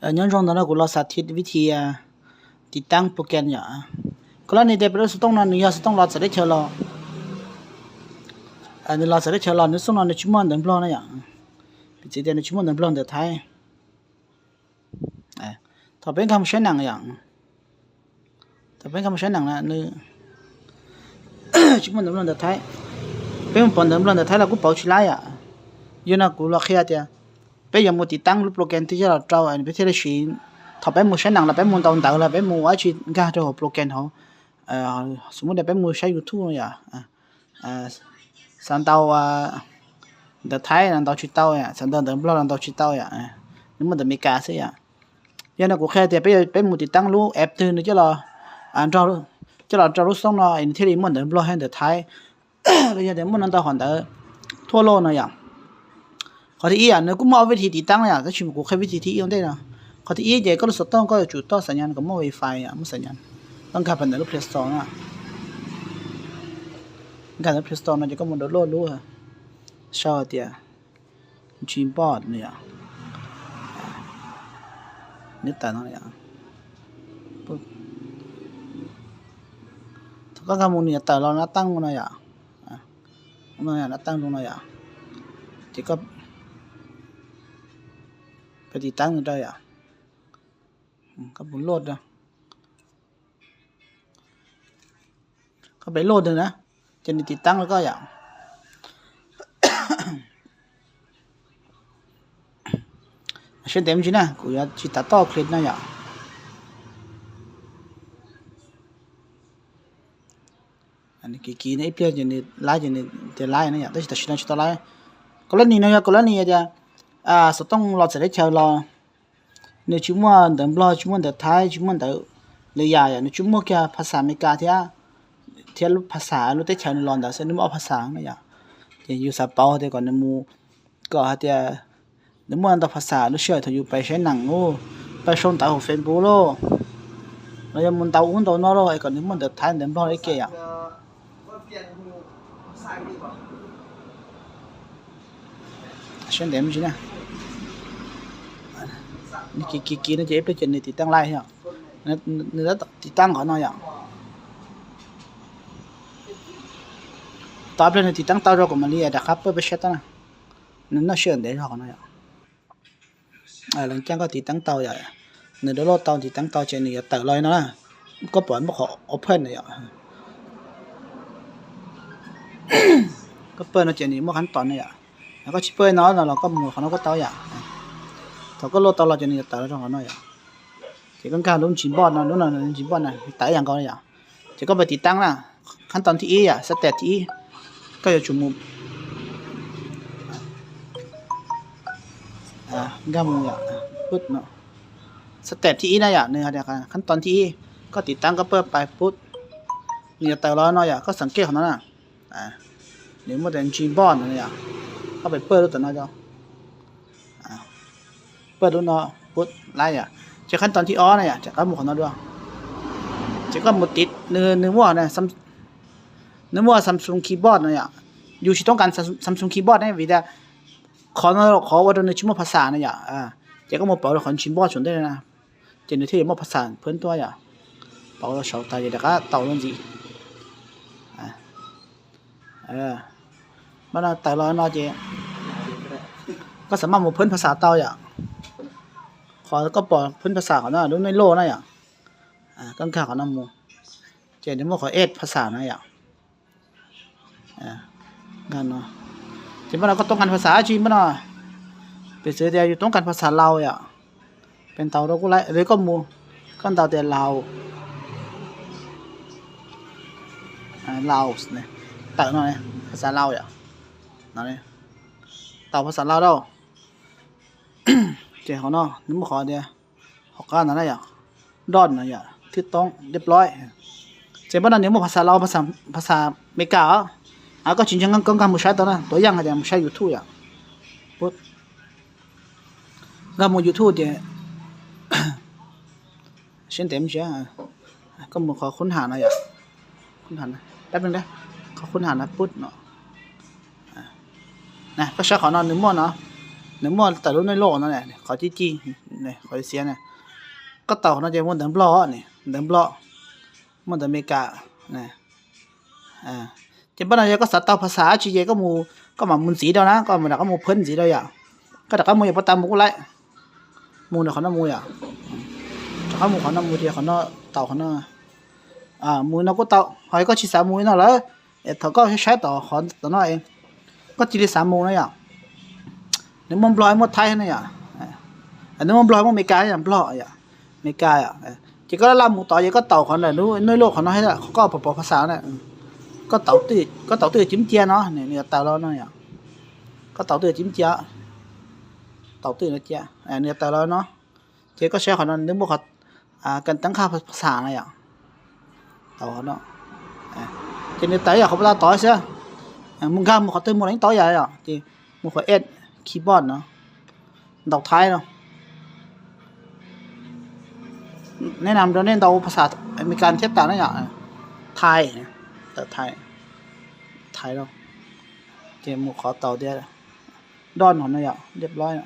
Nyob zoo ntawm no kuv los xav thib vib thi tiv taab program yom. Koj lab ni tias peb lub xov tooj no nws yog xov tooj los txawv teb chaws los, nws los txawv teb chaws los nws xub no nws tsis muaj ntawv Nplog na yom. Piv txwv tias nws tsis muaj ntawv Nplog ntawv Thaib. Thaum peb nkag mus saib neem yom, thaum peb nkag mus saib neem na nws tsis muaj ntawv Nplog ntawv Thaib. Peb mus pauv ntawv Nplog ntawv Thaib los kuj pauv tsis laib yom. Yog no kuv los qhia tias peb yuav mus tiv taab lub program twg coj los rau peb thiaj li siv. Thaum peb mus saib neem los peb mus ntaus ntawv los peb mus ua dab tsi nkag rau hauv program hauv. Xws li tias peb mus saib YouTube no yom, xav ntaus ntawv Thaib los ntaus tsis tau, xav ntaus ntawv Nplog los ntaus tsis tau yom, nws muaj ntawv Amelikas xwb yom. Yog no kuv qhia tias peb mus tiv taab lub app twg nws coj los rau lub xov tooj no nws thiaj li muaj ntawv Nplog thiab ntawv Thaib, los yog tias muaj no ntau hom ntawv thua loj no yom. Qhov thib ib yom, nws kuj muaj ob vib thi tiv taab yom, tab sis kuv qhia vib thi thib ib ua ntej no. Qhov thib ib ces koj lub xov tooj koj yuav tsum toj xas nyas kom muaj wifi yom, muaj xas nyas. Koj nkag pem ntawm lub Play Store no, nkag ntawm Play Store no ces koj mus download lub sau tias Gboard no yom. Nws tawm no yom. Thaum koj nkag mus nws yuav tawm los nab taab no yom. Nab taab zoo no yom. Ces koj tiv taab rau yom. Koj mus load, koj pem load na, ces nws tiv taab rau koj yom. Siab ntev me ntsis na, kuv yuav tsis tav toj clip no yom. Kiv kiv no ib pliag ces nws laib ces nws tias laib na yom, tab sis tam sim no tsis tau laib. Kaus lab nis no yog kaus lab nis tias xov tooj los txawv teb chaws los nws tsis muaj ntawv Nplog, tsis muaj ntawv Thaib, tsis muaj ntawv lwm yam yom, nws tsis muaj kiag phas xas Amelikas thiab, thiab lub phas xas lub teb chaws nws los ntawd xwb, nws muaj ob phas xas na yom. Ces yus xav pauv tias kom nws mus, kom hais tias nws muaj ntau phas xas lub sij hawm thaum yus pais saib neem lauj, pais sau ntawv hauv Facebook lauj, los yog mus ntaus ub ntaus no lauj es kom nws muaj ntawv Thaib ntawv Nplog ib ke yom. Siab ntev me ntsis na. Nws kiv kiv kiv no ces ib pliag ces nws tiv taab laib yom. Nws tiv taab qhov no yom. Tos ib pliag nws tiv taab tau rau kuv mam li rov qab pab peb saib tau na. Nws noj sij hawm ntev zog qhov no yom. Lees caaj koj tiv taab tau yom, nws download tau tiv taab tau ces nws yuav tawm los li no na. Koj pom muaj qhov open no yom. Koj pab no ces nws muaj khab toos no yom. Koj tsis pab no no los koj mus qhov no koj tau yom. Thaum koj load tau los ces nws yuav tawm los rau qhov no yom. Ces koj nkag lub Gboard no, lub no Gboard na, tawm ib yam nkaus yom. Ces koj pab tiv taab na, khab toos thib ib yom, step thib ib, koj yuav tsum mus nkag mus yom, pub no. Step thib ib na yom, nws hais tias khab toos thib ib, koj tiv taab koj pab pais pub, nws yuav tawm los no yom, koj xeem kej qhov no na. Nws muaj tias Gboard no yom, koj pab pab lub tom no yom. Pab lub no pub laib yom. Ces khab toos thib ob na yom, ces koj mus qhov no dua. Ces koj mus tiv, nws muaj, nws muaj Samsung Keyboard no yom. Yus tsis toob kas Samsung Keyboard ne vim tias qhov no qhov ua rau nws tsis muaj phas xas na yom. Ces koj mus pauv rau qhov Gboard saum ntej na, ces nws thiaj yuav muaj phas xas phwb tuaj yom. Pauv rau saud tas ces rov qab tau lub ntxiv. Mas no tawm los no ces koj xav maj mus phwb phas xas tau yom. Qhov koj pom phwb phas xas qhov no lub nej loj na yom. Koj nkag qhov no mus, ces nws muaj qhov add phas xas na yom. Ces npaj no koj toob kas phas xas dab tsi npaj no, piv txwv tias yus toob kas phas xas Laus yom, peb ntaus rau kuj laib, koj mus, koj ntaus tias Laus, Laus, tawm no, phas xas Laus yom, tau phas xas Laus rau. Ces qhov no nws muaj qhov tias, hauv qab ntawd na yom, done no yom, thwb toob deploy. Ces npaj no nws muaj phas xas Laus, phas xas Amelikas os. Koj tsis ntseeg koj nkag mus saib tau na, tuav yaj hais tias mus saib YouTube yom. Nkag mus YouTube ces siab ntev mus tsis, koj mus qhov khub ham no yom, qhov khub ham no pub no. Koj saib qhov no nws muaj no, Nws muaj tawm lub nej loj no, qhov ci ci, qhov xiav na. Koj taus qhov no ces muaj ntawv Nplog, ntawv Nplog, muaj ntawv Amelikas. Ces npaj no yog koj xav tau phas xas dab tsi ces koj mus, koj mam mus ntxiv rau na, koj mam rov qab mus phab ntxiv rau yom. Koj rov qab mus yog puas tas mus kuj laib. Mus rau qhov no mus yom. Rov qab mus qhov no mus ces qhov no, taus qhov no, mus no kuj tau. Ho koj tsis xav mus no lawm, thaum koj saib tom qhov tom no, koj cia li xav mus no yom. Nws muaj Nplog muaj Thaib no yom. Nws muaj Nplog muaj Amelikas yom, Nplog yom, Amelikas yom. Ces koj laj laj mus tod ces koj taus qhov ntawm nej loj qhov no thiab, qhov koj pom pom phas xas na. Koj taus twj ywm cim cia no, nws yuav tawm los no yom. Koj taus twj ywm cim cia, taus twj ywm no cia, nws yuav tawm los no. Ces koj saib qhov no nws muaj qhov kas teeb qhaj phas xas na yom. Taus qhov no, ces nws tawm yog qhov puas tas tod xwb. Mus nkag mus qhov twg mus los yeej tau yom, ces mus qhov add keyboard no, ntaus Thaib no. Nej nam rau nej ntaus phas xas Amelikas thiab tas na yom. Thaib, tawm Thaib, Thaib no. Ces mus qhov taus tias doj no no yom, liaj plab,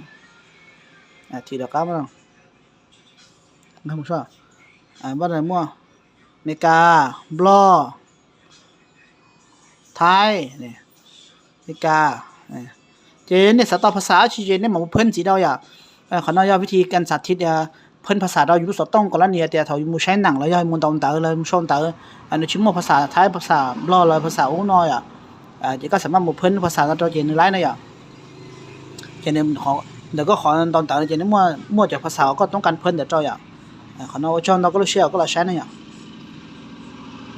thim rov qab no. Npaj no muaj Amelikas, Nplog, Thaib, Amelikas. Ces nej xav tau phas xas dab tsi ces nej mam mus phab ntxiv rau yom. Qhov no yog vib thib kas xas thiv, phab phas xas rau yus lub xov tooj kom lab nis tias thaum yus mus saib neem los yog mus ntaus ntawv los mus sau ntawv, nws tsis muaj phas xas Thaib, phas xas Nplog los phas xas ub no yom. Ces koj xav mas mus phab phas xas no rau ces nws laib na yom. Ces ntawm koj qhov ntaus ntawv ces nws muaj cov phas xas uas koj toob kas phab ntawd rau yom. Qhov no ua tsaug ntau koj lub sij hawm koj los saib na yom.